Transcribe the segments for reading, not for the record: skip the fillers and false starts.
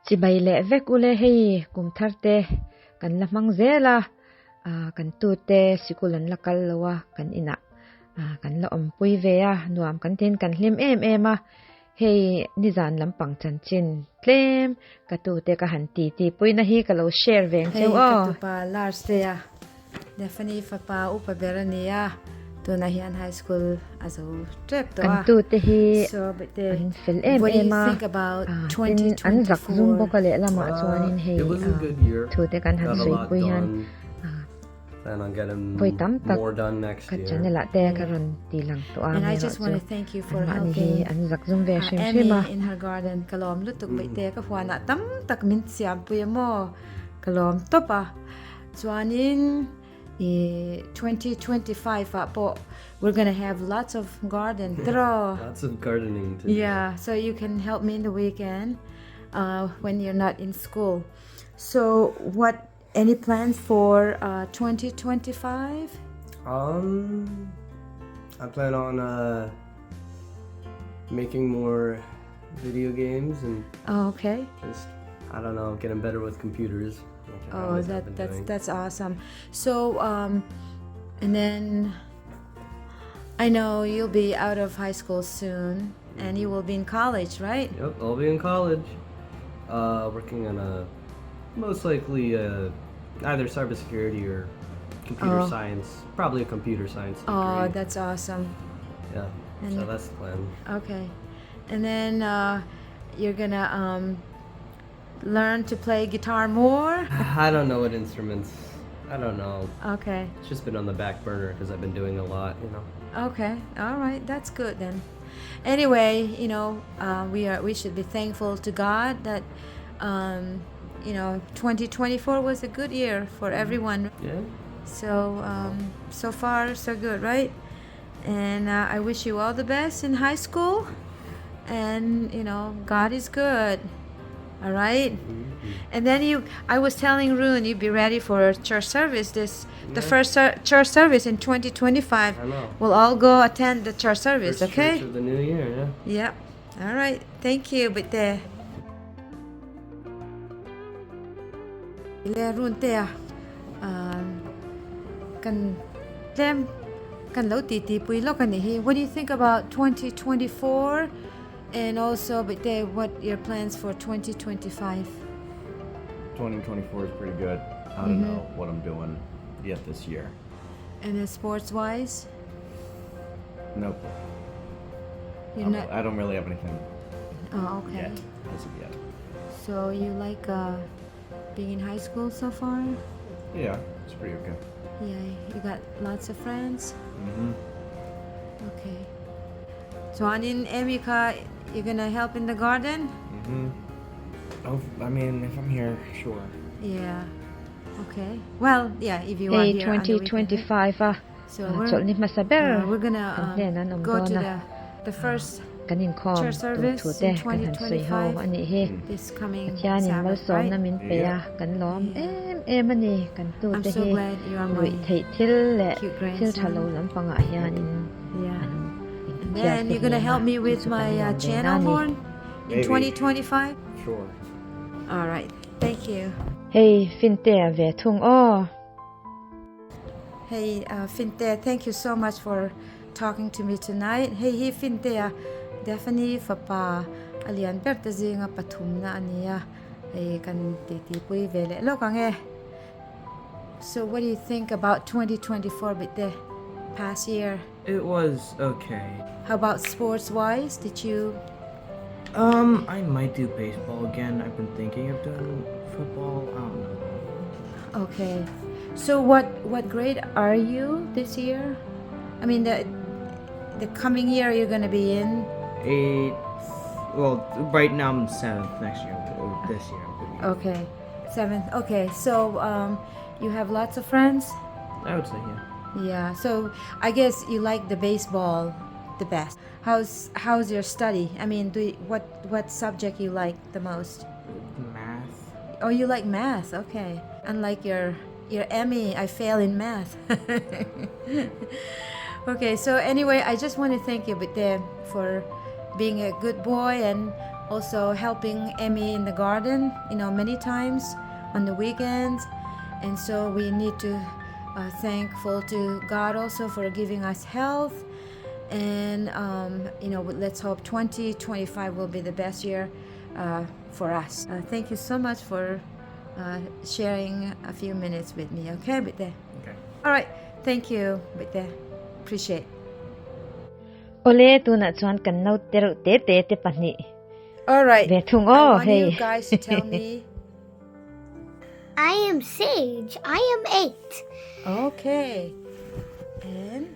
Chibai leh vek ule hei kum thar te kan la hmang zel a, kan tute sikul an la kal lo a, kan inah kan la awmpui ve a, nuam kan tiin kan hlim em em a, hei nizan lampang chanchin tlem ka tute ka han ti ti puina hi ka lo share veng cheu Hei ka aw. tupa Lars te a Daphne fapa upa ber a ni a, tunah hian high school a zo tep tawh Kan a. tute hi So bete an fel em what do em you a, think about tin an zak zum 2024? bawk a lehlamah chuanin hei It was a good year. thute kan han Got a sawi lot pui hian done. Plan on getting vawi tam tak more done next ka year. channel ah te ka rawn ti lang tawh a And I amaherawh just chu want to thank you for anmahni hi helping an zak zum ve hrim hrim a. Emmy in her garden. Ka lawm lutuk bete ka huanah tam tak min siam pui a maw ka lawm tawp a. Chuanin i 2025 ah pawh we're gonna have lots of garden tiraw. Lots of gardening to do. Yeah, so you can help me in the weekend when you're not in school. So what Any plans for uh, 2025? Um, I plan on uh, making more video games and oh, okay. Just I don't know, getting better with computers. Oh, that that's doing. that's awesome. So, um, and then I know you'll be out of high school soon, and you will be in college, right? Yep, I'll be in college, uh, working on a most likely uh, either cybersecurity or computer Oh. science. Probably a computer science degree. Oh, that's awesome. Yeah. And so that's the plan. Okay. And then uh, you're gonna um, learn to play guitar more? I don't know what instruments. I don't know. Okay. It's just been on the back burner because I've been doing a lot, you know. Okay. All right. That's good then. Anyway, you know, uh, we are we should be thankful to God that um, you know 2024 was a good year for everyone. Yeah. So um, so far so good, right? And uh, I wish you all the best in high school. And you know, God is good. All right? Mm-hmm. And then you, I was telling Rune, you'd be ready for church service. This the first ser- church service in 2025. I know. We'll all go attend the church service, First okay? church of the new year, yeah. Yep. All right. Thank you, but there. Le Rune te a kan tlem kan lo ti ti pui lawk ani hi. What do you think about 2024 and also but there what your plans for 2025? 2024 is pretty good. I don't know what I'm doing yet this year. And then sports wise, Nope. you're I'm- not. I don't really have anything Oh, okay. yet as of yet. So you like uh, being in high school so far? Yeah, it's pretty okay. Yeah, you got lots of friends. Mm-hmm. Okay. Chuanin Emmy kha you're gonna help in the garden? Mm-hmm. Oh, I mean, if I'm here, sure. Yeah. Okay. Well, yeah, if you are Hei here on the weekend. 2025 a So we're, chawlhni hmasa ber uh, we're gonna kan hnen an um, awm go to dawn a the the first kan inkhawm church tur service thu te in kan han sawi ho 2025 a nih hi. this coming Pathianin Sabbath, malsawmna right? min pe a kan lawm em em a ni. Kan I'm tute so hi glad you are my ruih theih thil leh cute thil tha grandson. lo lampangah hianin Yeah. an And then you're gonna help me with chu kan my lawm ve na channel a ni. horn in Maybe. 2025? Sure. All right. Thank you. Hei Fintea ve thung aw. Hei uh, Fintea, thank you so much for talking to me tonight. Hei hi Fintea, Daphne fapa a lian ber te zinga pathumna a ni a. Hei kan titi pui ve leh lawk ang e. So what do you think about 2024 bit past year? It was okay. How about sports wise? Did you Um, I might do baseball again. I've been thinking of doing football. I don't know. Okay. So what what grade are you this year? I mean the the coming year you're going to be in Eighth. Well, right now I'm seventh. Next year, or this year. I'm gonna be Okay. Seventh. Okay. So um you have lots of friends? I would say yeah. Yeah. So I guess you like the baseball the best. How's how's your study? I mean, do you, what what subject you like the most? Math. Oh, you like math. Okay. Unlike your your Emmy, I fail in math. okay, so anyway, I just want to thank you Bite, for being a good boy and also helping Emmy in the garden, you know, many times on the weekends. And so we need to uh, thankful to God also for giving us health. And, um, you know, let's hope 2025 will be the best year uh, for us. Uh, thank you so much for uh, sharing a few minutes with me, okay? With there. Okay. All right. Thank you, Bite. Appreciate. Ole tunah chuan kan naute reuh te te te pahnih All right. ve thung I aw want you hei. guys to tell me. I am Sage. I am 8. Okay. And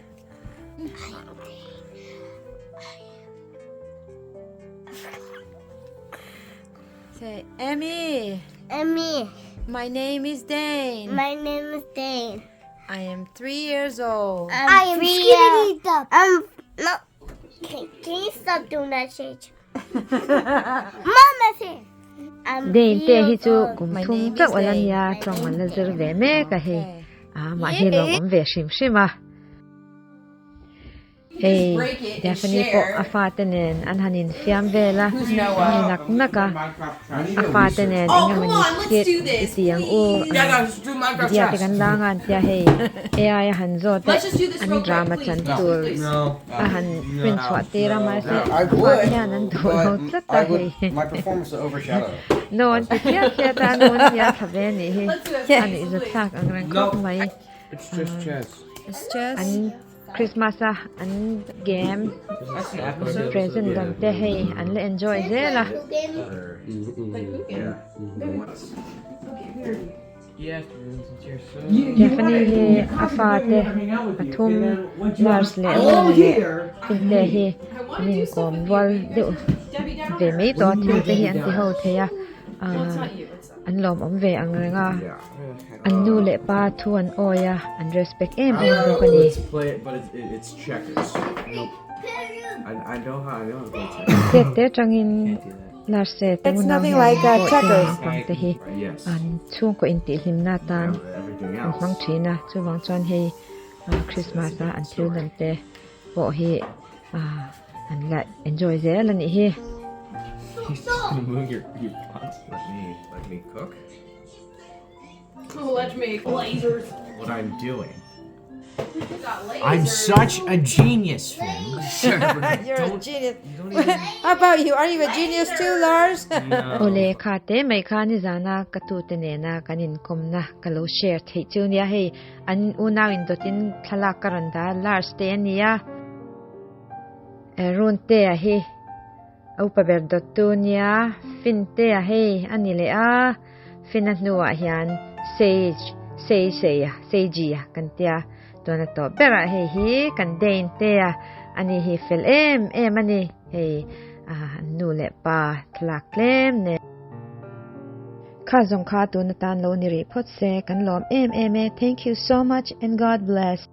say, Emmy, Emmy. my name is Dane. My name is Dane. I am 3 years old. I am Skibidi Dop. I'm no. Can, can you stop doing that, Sage? Mama said. I'm Dane te hi three chu years old. kum My thum name chauh is a la Dane. nia tawng an la zir ve mek a hei. Okay. A mahni lawm awm ve hrim hrim a. Hei Daphne pawh a fate nen an han infiam vel a, an ri nak nak a, a fate nen eng emawni skit i ti ang u video te kan la anga an tia hei AI a han zawt e an drama chan tur a han print chhuah tir a mahse a fate hian an duh lo tlat a hei no an ti phiat phiat a an hun hi a thla ve a nih hi a nuihzathlak ang reng khawp mai. An Christmas a an game present dawn te hei an la enjoy zel a. Tiffany hi a fate pathum Lars leh Rona leh Finte hi an inkawm rual deuh ve mai tawh a thil te hi an ti ho thei a An lawmawm ve ang reng a, an nu leh pa thu an awi a, an respect em em bawk a ni. Tet te atangin nurse te unau hian an pawh te naupang te hi an chhungkaw intihhlimna atan an hmang thin a, chuvang chuan hei Christmas a an thil dan te pawh hi An la enjoy zel a nih hi. He's just gonna move your, your pots. Let me let me cook. Let me lasers. What I'm doing. I'm such a genius, Finn. You're a genius. How about you? Are you a genius too, Lars? Awle kha te mai kha nizana ka tute nena kan inkawmna ka lo share theih chu nia hei an unau indawtin thlalak ka rawn dah a Lars te a nia. Runtea hi a upa ber dawttu nia, Fintea hei a ni leh a, Fina hnuah hian Sage, Seiseia, Seijia kan tia, tuna tawp berah hei hi kan Dane-tea a ni hi fel em em a ni, hei an nu leh pa thlalak tlem nen. Kha zawng kha tuna tan lo ni rih phawt se, kan lawm em em e, thank you so much and God bless.